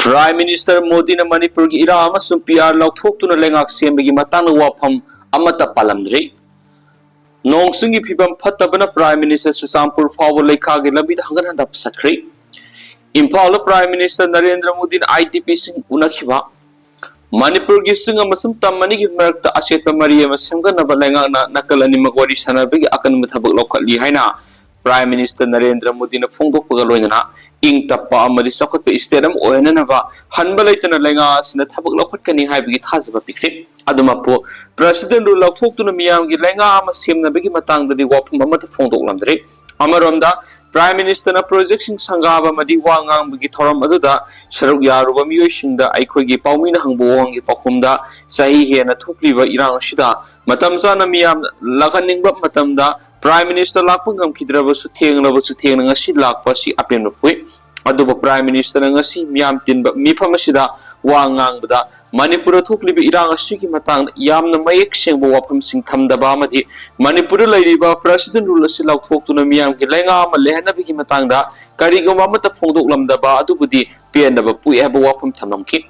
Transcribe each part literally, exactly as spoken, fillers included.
Prime Minister ꯃꯣꯗꯤꯅ ꯃꯅꯤꯄꯨꯔꯒꯤ era ꯑꯃꯁꯨꯡ ꯄꯤ ꯑꯥꯔ ꯂꯧꯊꯣꯛꯇꯨꯅ ꯂꯩꯉꯥꯛ ꯁꯦꯝꯕꯒꯤ ꯃꯇꯥꯡꯗ ꯋꯥꯐꯝ ꯑꯃꯠꯇ ꯄꯥꯜꯂꯝꯗ꯭ꯔꯤ꯫ ꯅꯣꯡ ꯆꯤꯡꯒꯤ ꯐꯤꯕꯝ ꯐꯠꯇꯕꯅ Prime Minister ꯆꯨꯔꯆꯥꯟꯄꯨꯔ ꯐꯥꯎꯕ ꯂꯩꯈꯥꯒꯤ ꯂꯝꯕꯤꯗ ꯍꯪꯒꯠ ꯍꯟꯗ ꯆꯠꯈ꯭ꯔꯤ꯫ ꯏꯝꯐꯥꯜꯗ Prime Minister ꯅꯔꯦꯟꯗ꯭ꯔ ꯃꯣꯗꯤꯅ ꯑꯥꯏ ꯗꯤ ꯄꯤꯁꯤꯡ ꯎꯅꯈꯤꯕ꯫ ꯃꯅꯤꯄꯨꯔꯒꯤ ꯆꯤꯡ ꯑꯃꯁꯨꯡ ꯇꯝ ꯑꯅꯤꯒꯤ ꯃꯔꯛꯇ ꯑꯆꯦꯠꯄ ꯃꯔꯤ ꯑꯃ ꯁꯦꯝꯒꯠꯅꯕ ꯂꯩꯉꯥꯛꯅ ꯅꯥꯀꯜ ꯑꯅꯤꯃꯛ ꯋꯥꯔꯤ ꯁꯥꯟꯅꯕꯒꯤ ꯑꯀꯟꯕ ꯊꯕꯛ ꯂꯧꯈꯠꯂꯤ ꯍꯥꯏꯅ Prime Minister ꯅꯔꯦꯟꯗ꯭ꯔ ꯃꯣꯗꯤꯅ ꯐꯣꯡꯗꯣꯛꯄꯒ ꯂꯣꯏꯅꯅ ꯏꯪ ꯇꯞꯄ ꯑꯃꯗꯤ ꯆꯥꯎꯈꯠꯄ state ꯑꯃ ꯑꯣꯏꯍꯟꯅꯅꯕ ꯍꯟꯕ ꯂꯩꯇꯅ ꯂꯩꯉꯥꯛ ꯑꯁꯤꯅ ꯊꯕꯛ ꯂꯧꯈꯠꯀꯅꯤ ꯍꯥꯏꯕꯒꯤ ꯊꯥꯖꯕ ꯄꯤꯈ꯭ꯔꯦ꯫ ꯑꯗꯨꯃꯛꯄꯨ President Rule ꯂꯧꯊꯣꯛꯇꯨꯅ ꯃꯤꯌꯥꯝꯒꯤ ꯂꯩꯉꯥꯛ ꯑꯃ ꯁꯦꯝꯅꯕꯒꯤ ꯃꯇꯥꯡꯗꯗꯤ ꯋꯥꯐꯝ ꯑꯃꯠꯇ ꯐꯣꯡꯗꯣꯛꯂꯝꯗ꯭ꯔꯤ꯫ ꯑꯃꯔꯣꯝꯗ Prime Minister ꯅ project ꯁꯤꯡ ꯁꯪꯒꯥꯕ ꯑꯃꯗꯤ ꯋꯥ ꯉꯥꯡꯕꯒꯤ ꯊꯧꯔꯝ ꯑꯗꯨꯗ ꯁꯔꯨꯛ ꯌꯥꯔꯨꯕ ꯃꯤꯑꯣꯏꯁꯤꯡꯗ ꯑꯩꯈꯣꯏꯒꯤ ꯄꯥꯎꯃꯤꯅ ꯍꯪꯕ ꯋꯥꯍꯪꯒꯤ ꯄꯥꯎꯈꯨꯝꯗ ꯆꯍꯤ ꯍꯦꯟꯅ ꯊꯣꯛꯂꯤꯕ ꯏꯔꯥꯡ ꯑꯁꯤꯗ ꯃꯇꯝ ꯆꯥꯅ ꯃꯤꯌꯥꯝ ꯂꯥꯛꯍꯟꯅꯤꯡꯕ ꯃꯇꯝꯗ Prime Minister ꯂꯥꯛꯄ ꯉꯝꯈꯤꯗ꯭ꯔꯕꯁꯨ ꯊꯦꯡꯂꯕꯁꯨ ꯊꯦꯡꯅ ꯉꯁꯤ ꯂꯥꯛꯄ ꯑꯁꯤ ꯑꯄꯦꯟꯕ ꯄꯣꯛꯏ꯫ ꯑꯗꯨꯕꯨ Prime Minister ꯅ ꯉꯁꯤ ꯃꯤꯌꯥꯝ ꯇꯤꯟꯕ ꯃꯤꯐꯝ ꯑꯁꯤꯗ ꯋꯥ ꯉꯥꯡꯕꯗ ꯃꯅꯤꯄꯨꯔꯗ ꯊꯣꯛꯂꯤꯕ ꯏꯔꯥꯡ ꯑꯁꯤꯒꯤ ꯃꯇꯥꯡꯗ ꯌꯥꯝꯅ ꯃꯌꯦꯛ ꯁꯦꯡꯕ ꯋꯥꯐꯝꯁꯤꯡ ꯊꯝꯗꯕ ꯑꯃꯗꯤ ꯃꯅꯤꯄꯨꯔꯗ ꯂꯩꯔꯤꯕ President Rule ꯑꯁꯤ ꯂꯧꯊꯣꯛꯇꯨꯅ ꯃꯤꯌꯥꯝꯒꯤ ꯂꯩꯉꯥꯛ ꯑꯃ ꯂꯩꯍꯟꯅꯕꯒꯤ ꯃꯇꯥꯡꯗ ꯀꯔꯤꯒꯨꯝꯕ ꯑꯃꯠꯇ ꯐꯣꯡꯗꯣꯛꯂꯝꯗꯕ ꯑꯗꯨꯕꯨꯗꯤ ꯄꯦꯟꯗꯕ ꯄꯣꯛꯏ ꯍꯥꯏꯕ ꯋꯥꯐꯝ ꯊꯝꯂꯝꯈꯤ꯫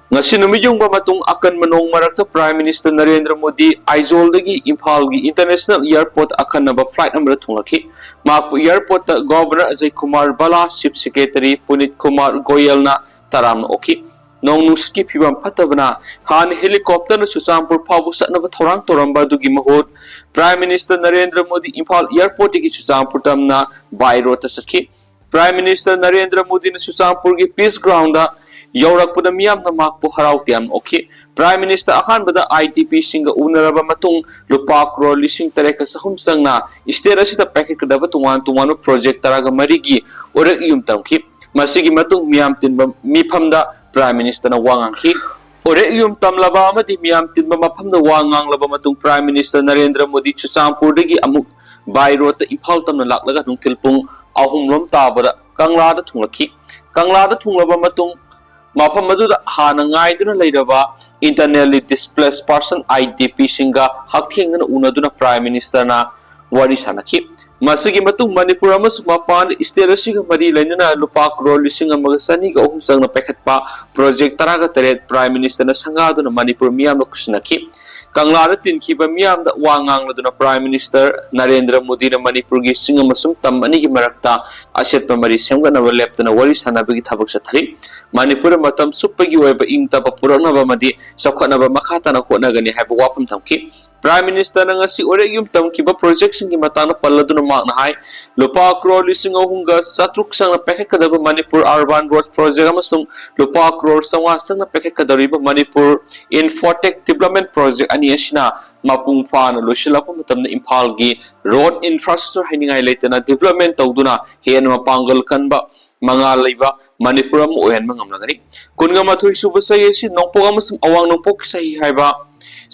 ꯉꯁꯤ ꯅꯨꯃꯤꯠ ꯌꯨꯡꯕ ꯃꯇꯨꯡ ꯑꯀꯟꯕ ꯅꯣꯡ ꯃꯔꯛꯇ Prime Minister ꯅꯔꯦꯟꯗ꯭ꯔ ꯃꯣꯗꯤ ꯑꯥꯏꯖꯣꯜꯗꯒꯤ ꯏꯝꯐꯥꯜꯒꯤ International Airport ꯑꯈꯟꯅꯕ flight ꯑꯃꯗ ꯊꯨꯡꯂꯛꯈꯤ꯫ ꯃꯍꯥꯛꯄꯨ airport ꯇ Governor Ajay Kumar ꯚꯜꯂꯥ, Chief Secretary ꯄꯨꯅꯤꯠ Kumar ꯒꯣꯌꯜꯅ ꯇꯔꯥꯝꯅ ꯑꯣꯛꯈꯤ꯫ ꯅꯣꯡ ꯅꯨꯡꯁꯤꯠꯀꯤ ꯐꯤꯕꯝ ꯐꯠꯇꯕꯅ ꯍꯥꯟꯅ helicopter ꯅ ꯆꯨꯔꯆꯥꯟꯄꯨꯔ ꯐꯥꯎꯕ ꯆꯠꯅꯕ ꯊꯧꯔꯥꯡ ꯇꯧꯔꯝꯕ ꯑꯗꯨꯒꯤ ꯃꯍꯨꯠ Prime Minister Narendra Modi Imphal airport ꯇꯒꯤ ꯆꯨꯔꯆꯥꯟꯄꯨꯔ ꯇꯝꯅ by road ꯇ ꯆꯠꯈꯤ꯫ Prime Minister ꯅꯔꯦꯟꯗ꯭ꯔ ꯃꯣꯗꯤꯅ ꯆꯨꯔꯆꯥꯟꯄꯨꯔꯒꯤ Peace Ground ꯗ ꯌꯧꯔꯛꯄꯗ ꯃꯤꯌꯥꯝꯅ ꯃꯍꯥꯛꯄꯨ ꯍꯔꯥꯎ ꯇꯌꯥꯝꯅ ꯑꯣꯛꯈꯤ꯫ Prime Minister ꯑꯍꯥꯟꯕꯗ ꯑꯥꯏ ꯗꯤ ꯄꯤ ꯁꯤꯡꯒ ꯎꯅꯔꯕ ꯃꯇꯨꯡ ꯂꯨꯄꯥ ꯀ꯭ꯔꯣꯔ ꯂꯤꯁꯤꯡ ꯇꯔꯦꯠꯀ ꯆꯍꯨꯝ ꯆꯪꯅ state ꯑꯁꯤꯗ ꯄꯥꯏꯈꯠꯀꯗꯕ ꯇꯣꯉꯥꯟ ꯇꯣꯉꯥꯟꯕ project ꯇꯔꯥꯒ ꯃꯔꯤꯒꯤ ꯑꯣꯔꯛ ꯌꯨꯝ ꯇꯝꯈꯤ꯫ ꯃꯁꯤꯒꯤ ꯃꯇꯨꯡ ꯃꯤꯌꯥꯝ ꯇꯤꯟꯕ ꯃꯤꯐꯝꯗ Prime Minister ꯅ ꯋꯥ ꯉꯥꯡꯈꯤ꯫ ꯑꯣꯔꯛ ꯌꯨꯝ ꯇꯝꯂꯕ ꯑꯃꯗꯤ ꯃꯤꯌꯥꯝ ꯇꯤꯟꯕ ꯃꯐꯝꯗ ꯋꯥ ꯉꯥꯡꯂꯕ ꯃꯇꯨꯡ Prime Minister ꯅꯔꯦꯟꯗ꯭ꯔ ꯃꯣꯗꯤ ꯆꯨꯔꯆꯥꯟꯄꯨꯔꯗꯒꯤ ꯑꯃꯨꯛ by road ꯇ ꯏꯝꯐꯥꯜ ꯇꯝꯅ ꯂꯥꯛꯂꯒ ꯅꯨꯡꯊꯤꯜ ꯄꯨꯡ ꯑꯍꯨꯝ ꯂꯣꯝ ꯇꯥꯕꯗ ꯀꯪꯂꯥꯗ ꯊꯨꯡꯂꯛꯈꯤ꯫ ꯀꯪꯂꯥꯗ ꯊꯨꯡꯂꯕ ꯃꯇꯨꯡ ꯃꯐꯝ ꯑꯗꯨꯗ ꯍꯥꯟꯅ ꯉꯥꯏꯗꯨꯅ ꯂꯩꯔꯕ Internally Displaced Person, I D ꯄꯤ ꯁꯤꯡꯒ ꯍꯛꯊꯦꯡꯅꯅ ꯎꯅꯗꯨꯅ Prime Minister ꯅ ꯋꯥꯔꯤ ꯁꯥꯟꯅꯈꯤ꯫ ꯃꯁꯤꯒꯤ ꯃꯇꯨꯡ ꯃꯅꯤꯄꯨꯔ ꯑꯃꯁꯨꯡ ꯃꯄꯥꯟ state ꯑꯁꯤꯒ ꯃꯔꯤ ꯂꯩꯅꯅ ꯂꯨꯄꯥ ꯀ꯭ꯔꯣꯔ ꯂꯤꯁꯤꯡ ꯑꯃꯒ ꯆꯅꯤꯒ ꯑꯍꯨꯝ ꯆꯪꯅ ꯄꯥꯏꯈꯠꯄ project ꯇꯔꯥꯒ ꯇꯔꯦꯠ Prime Ministerꯅ ꯁꯪꯒꯥꯗꯨꯅ ꯃꯅꯤꯄꯨꯔ ꯃꯤꯌꯥꯝꯅ ꯈꯨꯠꯁꯤꯟꯅꯈꯤ꯫ ꯀꯪꯂꯥꯗ ꯇꯤꯟꯈꯤꯕ ꯃꯤꯌꯥꯝꯗ ꯋꯥ ꯉꯥꯡꯂꯗꯨꯅ Prime Minister ꯅꯔꯦꯟꯗ꯭ꯔ ꯃꯣꯗꯤꯅ ꯃꯅꯤꯄꯨꯔꯒꯤ ꯆꯤꯡ ꯑꯃꯁꯨꯡ ꯇꯝ ꯑꯅꯤꯒꯤ ꯃꯔꯛꯇ ꯑꯆꯦꯠꯄ ꯃꯔꯤ ꯁꯦꯝꯒꯠꯅꯕ ꯂꯦꯞꯇꯅ ꯋꯥꯔꯤ ꯁꯥꯟꯅꯕꯒꯤ ꯊꯕꯛ ꯆꯠꯊꯔꯤ꯫ ꯃꯅꯤꯄꯨꯔꯗ ꯃꯇꯝ ꯆꯨꯞꯄꯒꯤ ꯑꯣꯏꯕ ꯏꯪ ꯇꯞꯄ ꯄꯨꯔꯛꯅꯕ ꯑꯃꯗꯤ ꯆꯥꯎꯈꯠꯅꯕ ꯃꯈꯥ ꯇꯥꯅ ꯍꯣꯠꯅꯒꯅꯤ ꯍꯥꯏꯕ ꯋꯥꯐꯝ ꯊꯝꯈꯤ꯫ Prime Ministerꯅ ꯉꯁꯤ ꯑꯣꯏꯔꯛ ꯌꯨꯝ ꯇꯝꯈꯤꯕ projectꯁꯤꯡꯒꯤ ꯃꯇꯥꯡꯗ ꯄꯜꯂꯗꯨꯅ ꯃꯍꯥꯛꯅ ꯍꯥꯏ, ꯂꯨꯄꯥ ꯀ꯭ꯔꯣꯔ ꯂꯤꯁꯤꯡ ꯑꯍꯨꯝꯒ ꯆꯥꯇ꯭ꯔꯨꯛ ꯆꯪꯅ ꯄꯥꯏꯈꯠꯀꯗꯕ ꯃꯅꯤꯄꯨꯔ Urban Road Project ꯑꯃꯁꯨꯡ ꯂꯨꯄꯥ ꯀ꯭ꯔꯣꯔ ꯆꯥꯝꯃꯉꯥ ꯆꯪꯅ ꯄꯥꯏꯈꯠꯀꯗꯧꯔꯤꯕ ꯃꯅꯤꯄꯨꯔ Infotech Development Project ꯑꯅꯤ ꯑꯁꯤꯅ ꯃꯄꯨꯡ ꯐꯥꯅ ꯂꯣꯏꯁꯤꯜꯂꯛꯄ ꯃꯇꯝꯗ ꯏꯝꯐꯥꯜꯒꯤ road infrastructure ꯍꯥꯏꯅꯤꯡꯉꯥꯏ ꯂꯩꯇꯅ development ꯇꯧꯗꯨꯅ ꯍꯦꯟꯅ ꯃꯄꯥꯡꯒꯜ ꯀꯟꯕ, ꯃꯉꯥꯜ ꯂꯩꯕ ꯃꯅꯤꯄꯨꯔ ꯑꯃ ꯑꯣꯏꯍꯟꯕ ꯉꯝꯂꯒꯅꯤ꯫ ꯀꯨꯟꯒ ꯃꯥꯊꯣꯏ ꯁꯨꯕ ꯆꯍꯤ ꯑꯁꯤ ꯅꯣꯡꯄꯣꯛ ꯑꯃꯁꯨꯡ ꯑꯋꯥꯡ ꯅꯣꯡꯄꯣꯛꯀꯤ ꯆꯍꯤ ꯍꯥꯏꯕ,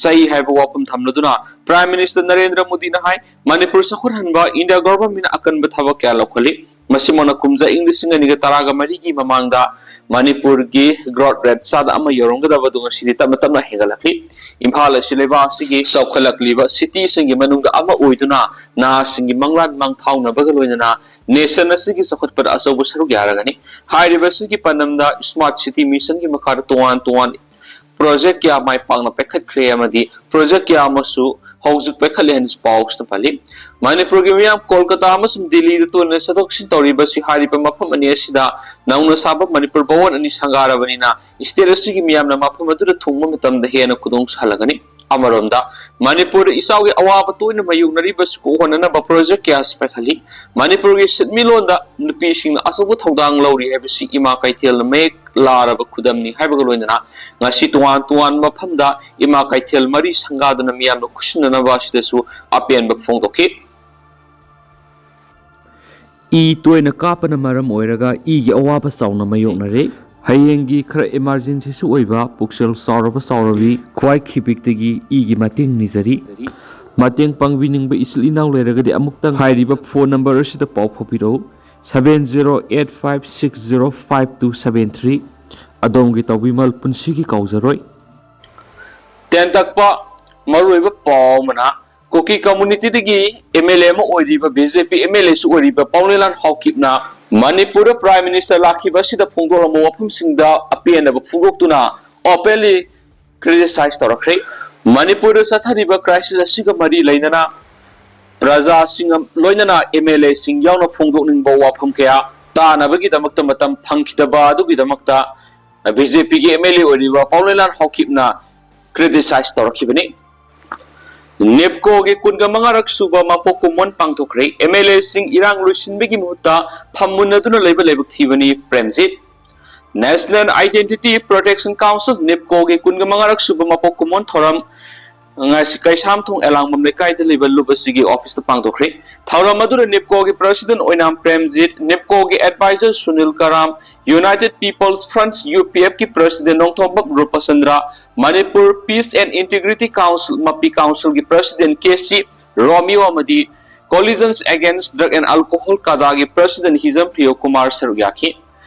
ꯆꯍꯤ ꯍꯥꯏꯕ ꯋꯥꯐꯝ ꯊꯝꯂꯗꯨꯅ Prime Minister ꯅꯔꯦꯟꯗ꯭ꯔ ꯃꯣꯗꯤꯅ ꯍꯥꯏ, ꯃꯅꯤꯄꯨꯔ ꯆꯥꯎꯈꯠꯍꯟꯕ India Governmentꯅ ꯑꯀꯟꯕ ꯊꯕꯛ ꯀꯌꯥ ꯂꯧꯈꯠꯂꯤ꯫ ꯃꯁꯤꯃꯛꯅ ꯀꯨꯝꯖꯥ ꯏꯪ ꯂꯤꯁꯤꯡ ꯑꯅꯤꯒ ꯇꯔꯥꯒ ꯃꯔꯤꯒꯤ ꯃꯃꯥꯡꯗ ꯃꯅꯤꯄꯨꯔꯒꯤ growth rate ꯆꯥꯗ ꯑꯃ ꯌꯧꯔꯝꯒꯗꯕ ꯑꯗꯨ ꯉꯁꯤꯗꯤ ꯇꯞꯅ ꯇꯞꯅ ꯍꯦꯟꯒꯠꯂꯛꯂꯤ꯫ ꯏꯝꯐꯥꯜ ꯑꯁꯤ ꯂꯩꯕꯥꯛ ꯑꯁꯤꯒꯤ ꯆꯥꯎꯈꯠꯂꯛꯂꯤꯕ cityꯁꯤꯡꯒꯤ ꯃꯅꯨꯡꯗ ꯑꯃ ꯑꯣꯏꯗꯨꯅ ꯅꯍꯥꯁꯤꯡꯒꯤ ꯃꯪꯂꯥꯟ ꯃꯪꯐꯥꯎꯅꯕꯒ ꯂꯣꯏꯅꯅ nation ꯑꯁꯤꯒꯤ ꯆꯥꯎꯈꯠꯄꯗ ꯑꯆꯧꯕ ꯁꯔꯨꯛ ꯌꯥꯔꯒꯅꯤ꯫ ꯍꯥꯏꯔꯤꯕ ꯑꯁꯤꯒꯤ ꯄꯥꯟꯗꯝꯗ Smart City Missionꯒꯤ ꯃꯈꯥꯗ ꯇꯣꯉꯥꯟ ꯇꯣꯉꯥꯟ project ꯀꯌꯥ ꯃꯥꯏ ꯄꯥꯛꯅ ꯄꯥꯏꯈꯠꯈ꯭ꯔꯦ ꯑꯃꯗꯤ project ꯀꯌꯥ ꯑꯃꯁꯨ ꯍꯧꯖꯤꯛ ꯄꯥꯏꯈꯠꯂꯦ ꯍꯥꯏꯅ ꯄꯥꯎꯁꯤꯅ ꯄꯜꯂꯤ꯫ ꯃꯅꯤꯄꯨꯔꯒꯤ ꯃꯤꯌꯥꯝ ꯀꯣꯜꯀꯇꯥ ꯑꯃꯁꯨꯡ ꯗꯤꯜꯂꯤꯗ ꯇꯣꯏꯅ ꯆꯠꯊꯣꯛ ꯆꯠꯁꯤꯟ ꯇꯧꯔꯤꯕ ꯑꯁꯤ ꯍꯥꯏꯔꯤꯕ ꯃꯐꯝ ꯑꯅꯤ ꯑꯁꯤꯗ ꯅꯧꯅ ꯁꯥꯕ ꯃꯅꯤꯄꯨꯔ ꯚꯋꯟ ꯑꯅꯤ ꯁꯪꯒꯥꯔꯕꯅꯤꯅ state ꯑꯁꯤꯒꯤ ꯃꯤꯌꯥꯝꯅ ꯃꯐꯝ ꯑꯗꯨꯗ ꯊꯨꯡꯕ ꯃꯇꯝꯗ ꯍꯦꯟꯅ ꯈꯨꯗꯣꯡ ꯆꯥꯍꯜꯂꯒꯅꯤ꯫ ꯑꯃꯔꯣꯝꯗ ꯃꯅꯤꯄꯨꯔꯗ ꯏꯆꯥꯎꯒꯤ ꯑꯋꯥꯕ ꯇꯣꯏꯅ ꯃꯥꯌꯣꯛꯅꯔꯤꯕꯁꯤ ꯀꯣꯛꯍꯟꯅꯅꯕ project ꯀꯌꯥꯁꯨ ꯄꯥꯏꯈꯠꯂꯤ꯫ ꯃꯅꯤꯄꯨꯔꯒꯤ ꯁꯦꯟꯃꯤꯠꯂꯣꯟꯗ ꯅꯨꯄꯤꯁꯤꯡꯅ ꯑꯆꯧꯕ ꯊꯧꯗꯥꯡ ꯂꯧꯔꯤ ꯍꯥꯏꯕꯁꯤ ꯏꯃꯥ ꯀꯩꯊꯦꯜꯅ ꯃꯌꯦꯛ ꯂꯥꯔꯕ ꯈꯨꯗꯝꯅꯤ ꯍꯥꯏꯕꯒ ꯂꯣꯏꯅꯅ ꯉꯁꯤ ꯇꯣꯉꯥꯟ ꯇꯣꯉꯥꯟꯕ ꯃꯐꯝꯗ ꯏꯃꯥ ꯀꯩꯊꯦꯜ ꯃꯔꯤ ꯁꯪꯒꯥꯗꯨꯅ ꯃꯤꯌꯥꯝꯅ ꯈꯨꯠꯁꯤꯟꯅꯅꯕ ꯑꯁꯤꯗꯁꯨ ꯑꯄꯦꯟꯕ ꯐꯣꯡꯗꯣꯛꯈꯤ꯫ ꯏ ꯇꯣꯏꯅ ꯀꯥꯞꯄꯅ ꯃꯔꯝ ꯑꯣꯏꯔꯒ ꯏꯒꯤ ꯑꯋꯥꯕ ꯆꯥꯎꯅ ꯃꯥꯌꯣꯛꯅꯔꯦ꯫ ꯍꯌꯦꯡꯒꯤ ꯈꯔ emergencyꯁꯨ ꯑꯣꯏꯕ ꯄꯨꯛꯆꯦꯜ ꯆꯥꯎꯔꯕ ꯆꯥꯎꯔꯕꯤ ꯈ꯭ꯋꯥꯏ ꯈꯤꯕꯤꯛꯇꯒꯤ ꯏꯒꯤ ꯃꯇꯦꯡ ꯅꯤꯖꯔꯤ꯫ ꯃꯇꯦꯡ ꯄꯥꯡꯕꯤꯅꯤꯡꯕ ꯏꯆꯤꯜ ꯏꯅꯥꯎ ꯂꯩꯔꯒꯗꯤ ꯑꯃꯨꯛꯇꯪ ꯍꯥꯏꯔꯤꯕ phone number ꯑꯁꯤꯗ ꯄꯥꯎ ꯐꯥꯎꯕꯤꯔꯛꯎ, seven zero eight five six zero five two seven three꯫ ꯑꯗꯣꯝꯒꯤ ꯇꯧꯕꯤꯃꯜ ꯄꯨꯟꯁꯤꯒꯤ ꯀꯥꯎꯖꯔꯣꯏ꯫ ꯇꯦꯟꯇꯛꯄ ꯃꯔꯨꯑꯣꯏꯕ ꯄꯥꯎ ꯑꯃꯅ, ꯀꯨꯀꯤ ꯀꯝꯃ꯭ꯌꯨꯅꯤꯇꯤꯗꯒꯤ ꯑꯦꯝ ꯑꯦꯜ ꯑꯦ ꯑꯃ ꯑꯣꯏꯔꯤꯕ, B J P M L ꯑꯦꯁꯨ ꯑꯣꯏꯔꯤꯕ ꯄꯥꯎꯅꯦꯂꯥꯟ ꯍꯥꯎꯀꯤꯞꯅ ꯃꯅꯤꯄꯨꯔꯗ ꯄ꯭ꯔꯥꯏꯝ ꯃꯤꯅꯤꯁꯇꯔ ꯂꯥꯛꯈꯤꯕ ꯑꯁꯤꯗ ꯐꯣꯡꯗꯣꯛꯂꯝꯕ ꯋꯥꯐꯝꯁꯤꯡꯗ ꯑꯄꯦꯟꯗꯕ ꯐꯣꯡꯗꯣꯛꯇꯨꯅ ꯑꯣꯄꯦꯟꯂꯤ ꯀ꯭ꯔꯤꯇꯤꯁꯥꯏꯖ ꯇꯧꯔꯛꯈ꯭ꯔꯦ꯫ ꯃꯅꯤꯄꯨꯔꯗ ꯆꯠꯊꯔꯤꯕ ꯀ꯭ꯔꯥꯏꯁꯤꯁ ꯑꯁꯤꯒ ꯃꯔꯤ ꯂꯩꯅꯅ ꯄ꯭ꯔꯖꯥꯁꯤꯡ ꯂꯣꯏꯅꯅ ꯑꯦꯝ ꯑꯦꯜ ꯑꯦꯁꯤꯡ ꯌꯥꯎꯅ ꯐꯣꯡꯗꯣꯛꯅꯤꯡꯕ ꯋꯥꯐꯝ ꯀꯌꯥ ꯇꯥꯅꯕꯒꯤꯗꯃꯛꯇ ꯃꯇꯝ ꯐꯪꯈꯤꯗꯕ ꯑꯗꯨꯒꯤꯗꯃꯛꯇ ꯕꯤ ꯖꯦ ꯄꯤꯒꯤ ꯑꯦꯝ ꯑꯦꯜ ꯑꯦ ꯑꯣꯏꯔꯤꯕ ꯄꯥꯎꯅꯦꯂꯥꯟ ꯍꯥꯎꯀꯤꯞꯅ ꯀ꯭ꯔꯤꯇꯤꯁꯥꯏꯖ ꯇꯧꯔꯛꯈꯤꯕꯅꯤ꯫ ꯅꯦꯞꯀꯣꯒꯤ ꯀꯨꯟꯒ ꯃꯉꯥꯔꯛ ꯁꯨꯕ ꯃꯄꯣꯛ ꯀꯨꯝꯑꯣꯟ ꯄꯥꯡꯊꯣꯛꯈ꯭ꯔꯦ꯫ ꯑꯦꯝ ꯑꯦꯜ ꯑꯦꯁꯤꯡ ꯏꯔꯥꯡ ꯂꯣꯏꯁꯤꯟꯕꯒꯤ ꯃꯍꯨꯠꯇ ꯐꯝꯃꯨꯟꯅꯗꯨꯅ ꯂꯩꯕ ꯂꯥꯏꯕꯛ ꯊꯤꯕꯅꯤ Premjit. National Identity Protection Council, ꯅꯦꯞꯀꯣꯒꯤ ꯀꯨꯟꯒ ꯃꯉꯥꯔꯛ ꯁꯨꯕ ꯃꯄꯣꯛ ꯀꯨꯝꯑꯣꯟ ꯊꯧꯔꯝ ꯉꯁꯤ ꯀꯩꯁꯥꯝꯊꯣꯡ ꯑꯦꯂꯥꯡꯕꯝ ꯂꯩꯀꯥꯏꯗ ꯂꯩꯕ ꯂꯨꯞ ꯑꯁꯤꯒꯤ ꯑꯣꯐꯤꯁꯇ ꯄꯥꯡꯊꯣꯛꯈ꯭ꯔꯦ꯫ ꯊꯧꯔꯝ ꯑꯗꯨꯗ ꯅꯦꯞꯀꯣꯒꯤ ꯄ꯭ꯔꯁꯤꯗꯦꯟ ꯑꯣꯏꯅꯥꯝ ꯄ꯭ꯔꯦꯝꯖꯤꯠ, ꯅꯦꯞꯀꯣꯒꯤ advisor Sunil Karam, United People's Front, U P ꯑꯦꯐꯀꯤ president Nongthombam Rupachandra, Manipur Peace and Integrity Council, ꯃꯄꯤ ꯀꯥꯎꯟꯁꯤꯜꯒꯤ ꯄ꯭ꯔꯁꯤꯗꯦꯟ ꯀꯦ ꯁꯤ ꯔꯣꯃꯤꯌꯣ ꯑꯃꯗꯤ Coalitions Against Drug and Alcohol, ꯀꯗꯥꯒꯤ ꯄ꯭ꯔꯁꯤꯗꯦꯟ ꯍꯤꯖꯝ ꯄ꯭ꯔꯤꯌꯣ ꯀꯨꯃꯥꯔ ꯁꯔꯨꯛ ꯌꯥꯈꯤ꯫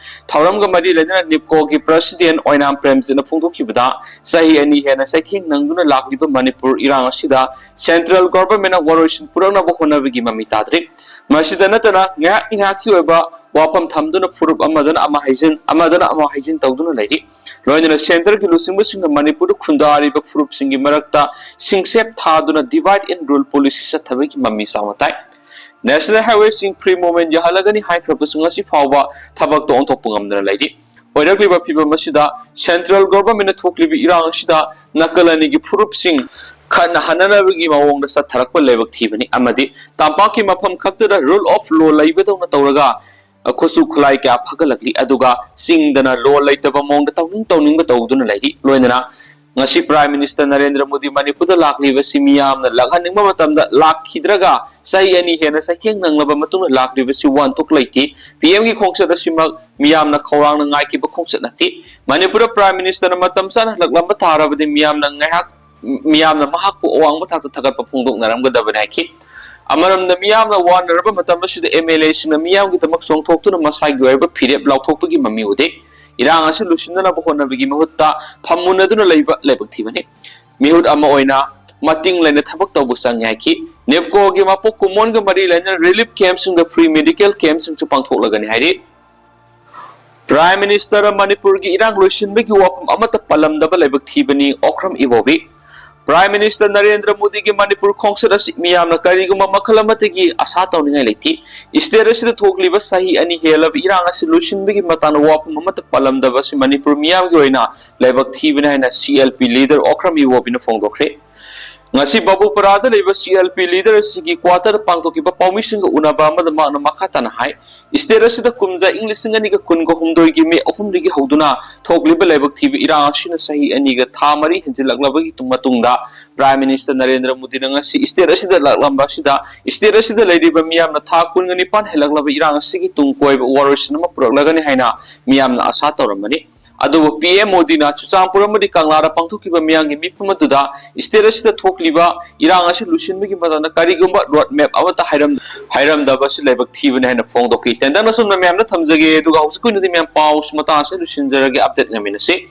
ꯊꯧꯔꯝꯒ ꯃꯔꯤ ꯂꯩꯅꯅ ꯅꯤꯞꯀꯣꯒꯤ ꯄ꯭ꯔꯁꯤꯗꯦꯟ ꯑꯣꯏꯅꯥꯝ ꯄ꯭ꯔꯦꯝꯖꯤꯠꯅ ꯐꯣꯡꯗꯣꯛꯈꯤꯕꯗ, ꯆꯍꯤ ꯑꯅꯤ ꯍꯦꯟꯅ ꯆꯩꯊꯦꯡ ꯅꯪꯗꯨꯅ ꯂꯥꯛꯂꯤꯕ ꯃꯅꯤꯄꯨꯔ ꯏꯔꯥꯡ ꯑꯁꯤꯗ ꯁꯦꯟꯇ꯭ꯔꯦꯜ ꯒꯣꯚꯔꯟꯃꯦꯟꯠꯅ ꯋꯥꯔꯣꯏꯁꯤꯟ ꯄꯨꯔꯛꯅꯕ ꯍꯣꯠꯅꯕꯒꯤ ꯃꯃꯤ ꯇꯥꯗ꯭ꯔꯤ꯫ ꯃꯁꯤꯗ ꯅꯠꯇꯅ ꯉꯥꯏꯍꯥꯛ ꯉꯥꯏꯍꯥꯛꯀꯤ ꯑꯣꯏꯕ ꯋꯥꯐꯝ ꯊꯝꯗꯨꯅ ꯐꯨꯔꯨꯞ ꯑꯃꯗꯅ ꯑꯃ ꯍꯩꯖꯤꯟ, ꯑꯃꯗꯅ ꯑꯃ ꯍꯩꯖꯤꯟ ꯇꯧꯗꯨꯅ ꯂꯩꯔꯤ꯫ ꯂꯣꯏꯅꯅ ꯁꯦꯟꯇꯔꯒꯤ ꯂꯨꯆꯤꯡꯕꯁꯤꯡꯅ ꯃꯅꯤꯄꯨꯔꯗ ꯈꯨꯟꯗꯥꯔꯤꯕ ꯐꯨꯔꯨꯞꯁꯤꯡꯒꯤ ꯃꯔꯛꯇ ꯁꯤꯡꯁꯦꯞ ꯊꯥꯗꯨꯅ divide and rule policy ꯆꯠꯊꯕꯒꯤ ꯃꯃꯤ ꯆꯥꯎꯅ ꯇꯥꯏ꯫ National Highwayꯁꯤꯡ free movement ꯌꯥꯍꯜꯂꯒꯅꯤ ꯍꯥꯏꯈ꯭ꯔꯕꯁꯨ ꯉꯁꯤ ꯐꯥꯎꯕ ꯊꯕꯛꯇ ꯑꯣꯟꯊꯣꯛꯄ ꯉꯝꯗꯅ ꯂꯩꯔꯤ꯫ ꯑꯣꯏꯔꯛꯂꯤꯕ ꯐꯤꯕꯝ ꯑꯁꯤꯗ ꯁꯦꯟꯇ꯭ꯔꯦꯜ ꯒꯣꯚꯔꯟꯃꯦꯟꯠꯅ ꯊꯣꯛꯂꯤꯕ ꯏꯔꯥꯡ ꯑꯁꯤꯗ ꯅꯥꯀꯜ ꯑꯅꯤꯒꯤ ꯐꯨꯔꯨꯞꯁꯤꯡ ꯈꯠꯅ ꯍꯟꯅꯅꯕꯒꯤ ꯃꯑꯣꯡꯗ ꯆꯠꯊꯔꯛꯄ ꯂꯥꯏꯕꯛ ꯊꯤꯕꯅꯤ ꯑꯃꯗꯤ ꯇꯝꯄꯥꯛꯀꯤ ꯃꯐꯝ ꯈꯛꯇꯗ rule of law ꯂꯩꯕꯗꯧꯅ ꯇꯧꯔꯒ ꯈꯨꯠꯁꯨ ꯈꯨꯠꯂꯥꯏ ꯀꯌꯥ ꯐꯒꯠꯂꯛꯂꯤ꯫ ꯑꯗꯨꯒ ꯆꯤꯡꯗꯅ law ꯂꯩꯇꯕ ꯃꯑꯣꯡꯗ ꯇꯧꯅꯤꯡ ꯇꯧꯅꯤꯡꯕ ꯇꯧꯗꯨꯅ ꯂꯩꯔꯤ꯫ ꯂꯣꯏꯅꯅ ꯉꯁꯤ ꯄ꯭ꯔꯥꯏꯝ ꯃꯤꯅꯤꯁꯇꯔ ꯅꯔꯦꯟꯗ꯭ꯔ ꯃꯣꯗꯤ ꯃꯅꯤꯄꯨꯔꯗ ꯂꯥꯛꯂꯤꯕꯁꯤ ꯃꯤꯌꯥꯝꯅ ꯂꯥꯛꯍꯟꯅꯤꯡꯕ ꯃꯇꯝꯗ ꯂꯥꯛꯈꯤꯗ꯭ꯔꯒ ꯆꯍꯤ ꯑꯅꯤ ꯍꯦꯟꯅ ꯆꯩꯊꯦꯡ ꯅꯪꯂꯕ ꯃꯇꯨꯡꯗ ꯂꯥꯛꯂꯤꯕꯁꯤ ꯋꯥꯍꯟꯊꯣꯛ ꯂꯩꯇꯦ꯫ ꯄꯤ ꯑꯦꯝꯒꯤ ꯈꯣꯡꯆꯠ ꯑꯁꯤꯃꯛ ꯃꯤꯌꯥꯝꯅ ꯈꯧꯔꯥꯡꯅ ꯉꯥꯏꯈꯤꯕ ꯈꯣꯡꯆꯠ ꯅꯠꯇꯦ꯫ ꯃꯅꯤꯄꯨꯔꯗ ꯄ꯭ꯔꯥꯏꯝ ꯃꯤꯅꯤꯁꯇꯔꯅ ꯃꯇꯝ ꯆꯥꯅ ꯍꯜꯂꯛꯂꯝꯕ ꯇꯥꯔꯕꯗꯤ ꯃꯤꯌꯥꯝꯅ ꯉꯥꯏꯍꯥꯛ, ꯃꯤꯌꯥꯝꯅ ꯃꯍꯥꯛꯄꯨ ꯑꯋꯥꯡꯕ ꯊꯥꯛꯇ ꯊꯥꯒꯠꯄ ꯐꯣꯡꯗꯣꯛꯅꯔꯝꯒꯗꯕꯅꯤ ꯍꯥꯏꯈꯤ꯫ ꯑꯃꯔꯣꯝꯗ ꯃꯤꯌꯥꯝꯅ ꯋꯥꯅꯔꯕ ꯃꯇꯝ ꯑꯁꯤꯗ ꯑꯦꯝ ꯑꯦꯜ ꯑꯦꯁꯤꯡꯅ ꯃꯤꯌꯥꯝꯒꯤꯗꯃꯛ ꯆꯣꯡꯊꯣꯛꯇꯨꯅ ꯃꯁꯥꯒꯤ ꯑꯣꯏꯕ ꯐꯤꯔꯦꯞ ꯂꯥꯎꯊꯣꯛꯄꯒꯤ ꯃꯃꯤ ꯎꯗꯦ꯫ ꯏꯔꯥꯡ ꯑꯁꯤ ꯂꯣꯏꯁꯤꯟꯅꯅꯕ ꯍꯣꯠꯅꯕꯒꯤ ꯃꯍꯨꯠꯇ ꯐꯝꯃꯨꯟꯅꯗꯨꯅ ꯂꯩꯕ ꯂꯥꯏꯕꯛ ꯊꯤꯕꯅꯤ꯫ ꯃꯤꯍꯨꯠ ꯑꯃ ꯑꯣꯏꯅ ꯃꯇꯤꯡ ꯂꯩꯅ ꯊꯕꯛ ꯇꯧꯕ ꯆꯪꯉꯦ ꯍꯥꯏꯈꯤ꯫ ꯅꯦꯞꯀꯣꯒꯤ ꯃꯄꯣꯛ ꯀꯨꯝꯑꯣꯟꯒ ꯃꯔꯤ ꯂꯩꯅꯅ relief camp ꯁꯤꯡꯗ free medical camp ꯁꯤꯡꯁꯨ ꯄꯥꯡꯊꯣꯛꯂꯒꯅꯤ ꯍꯥꯏꯔꯤ꯫ Prime Minister ꯃꯅꯤꯄꯨꯔꯒꯤ ꯏꯔꯥꯡ ꯂꯣꯏꯁꯤꯟꯕꯒꯤ ꯋꯥꯐꯝ ꯑꯃꯠꯇ ꯄꯜꯂꯝꯗꯕ ꯂꯥꯏꯕꯛ ꯊꯤꯕꯅꯤ ꯑꯣꯀ꯭ꯔꯝ ꯏꯕꯣꯕꯤ꯫ Prime Minister ꯅꯔꯦꯟꯗ꯭ꯔ ꯃꯣꯗꯤꯒꯤ ꯃꯅꯤꯄꯨꯔ ꯈꯣꯡꯆꯠ ꯑꯁꯤ ꯃꯤꯌꯥꯝꯅ ꯀꯔꯤꯒꯨꯝꯕ ꯃꯈꯜ ꯑꯃꯠꯇꯒꯤ ꯑꯁꯥ ꯇꯧꯅꯤꯡꯉꯥꯏ ꯂꯩꯇꯦ꯫ State ꯑꯁꯤꯗ ꯊꯣꯛꯂꯤꯕ ꯆꯍꯤ ꯑꯅꯤ ꯍꯦꯜꯂꯕ ꯏꯔꯥꯡ ꯑꯁꯤ ꯂꯣꯏꯁꯤꯟꯕꯒꯤ ꯃꯇꯥꯡꯗ ꯋꯥꯐꯝ ꯑꯃꯠꯇ ꯄꯜꯂꯝꯗꯕ ꯑꯁꯤ ꯃꯅꯤꯄꯨꯔ ꯃꯤꯌꯥꯝꯒꯤ ꯑꯣꯏꯅ ꯂꯥꯏꯕꯛ ꯊꯤꯕꯅꯤ ꯍꯥꯏꯅ C L P leader Okram ꯏꯕꯣꯕꯤꯅ ꯐꯣꯡꯗꯣꯛꯈ꯭ꯔꯦ꯫ ꯉꯁꯤ ꯕꯥꯕꯨꯄꯔꯥꯗ ꯂꯩꯕ C L P leader ꯑꯁꯤꯒꯤ quarter ꯗ ꯄꯥꯡꯊꯣꯛꯈꯤꯕ ꯄꯥꯎꯃꯤꯁꯤꯡꯒ ꯎꯅꯕ ꯑꯃꯗ ꯃꯍꯥꯛꯅ ꯃꯈꯥ ꯇꯥꯅ ꯍꯥꯏ, state ꯑꯁꯤꯗ ꯀꯨꯝꯖꯥ ꯏꯪ ꯂꯤꯁꯤꯡ ꯑꯅꯤꯒ ꯀꯨꯟꯒ ꯍꯨꯝꯗꯣꯏꯒꯤ May ꯑꯍꯨꯝꯗꯒꯤ ꯍꯧꯗꯨꯅ ꯊꯣꯛꯂꯤꯕ ꯂꯥꯏꯕꯛ ꯊꯤꯕ ꯏꯔꯥꯡ ꯑꯁꯤꯅ ꯆꯍꯤ ꯑꯅꯤꯒ ꯊꯥ ꯃꯔꯤ ꯍꯦꯟꯖꯤꯜꯂꯛꯂꯕꯒꯤ ꯃꯇꯨꯡꯗ Prime Minister ꯅꯔꯦꯟꯗ꯭ꯔ ꯃꯣꯗꯤꯅ ꯉꯁꯤ state ꯑꯁꯤꯗ ꯂꯥꯛꯂꯝꯕ ꯑꯁꯤꯗ state ꯑꯁꯤꯗ ꯂꯩꯔꯤꯕ ꯃꯤꯌꯥꯝꯅ ꯊꯥ ꯀꯨꯟꯒ ꯅꯤꯄꯥꯟ ꯍꯦꯜꯂꯛꯂꯕ ꯏꯔꯥꯡ ꯑꯁꯤꯒꯤ ꯇꯨꯡ ꯀꯣꯏꯕ ꯋꯥꯔꯣꯏꯁꯤꯟ ꯑꯃ ꯄꯨꯔꯛꯂꯒꯅꯤ ꯍꯥꯏꯅ ꯃꯤꯌꯥꯝꯅ ꯑꯁꯥ ꯇꯧꯔꯝꯕꯅꯤ꯫ ꯑꯗꯨꯕꯨ P M ꯃꯣꯗꯤꯅ ꯆꯨꯔꯆꯥꯟꯄꯨꯔ ꯑꯃꯗꯤ ꯀꯪꯂꯥꯗ ꯄꯥꯡꯊꯣꯛꯈꯤꯕ ꯃꯤꯌꯥꯝꯒꯤ ꯃꯤꯐꯝ ꯑꯗꯨꯗ state ꯑꯁꯤꯗ ꯊꯣꯛꯂꯤꯕ ꯏꯔꯥꯡ ꯑꯁꯤ ꯂꯣꯏꯁꯤꯟꯕꯒꯤ ꯃꯇꯥꯡꯗ ꯀꯔꯤꯒꯨꯝꯕ road map ꯑꯃꯠꯇ ꯍꯥꯏꯔꯝ-, ꯍꯥꯏꯔꯝꯗꯕ ꯑꯁꯤ ꯂꯥꯏꯕꯛ ꯊꯤꯕꯅꯤ ꯍꯥꯏꯅ ꯐꯣꯡꯗꯣꯛꯈꯤ꯫ ꯇꯦꯟꯇꯛꯅ ꯁꯨꯝꯅ ꯃꯌꯥꯝꯗ ꯊꯝꯖꯒꯦ, ꯑꯗꯨꯒ ꯍꯧꯖꯤꯛꯀꯤ ꯑꯣꯏꯅꯗꯤ ꯃꯌꯥꯝ ꯄꯥꯎꯁꯤ ꯃꯇꯥꯡ ꯑꯁꯤꯗ ꯂꯣꯏꯁꯤꯟꯖꯔꯒꯦ, update ꯉꯥꯏꯃꯤꯟꯅꯁꯤ꯫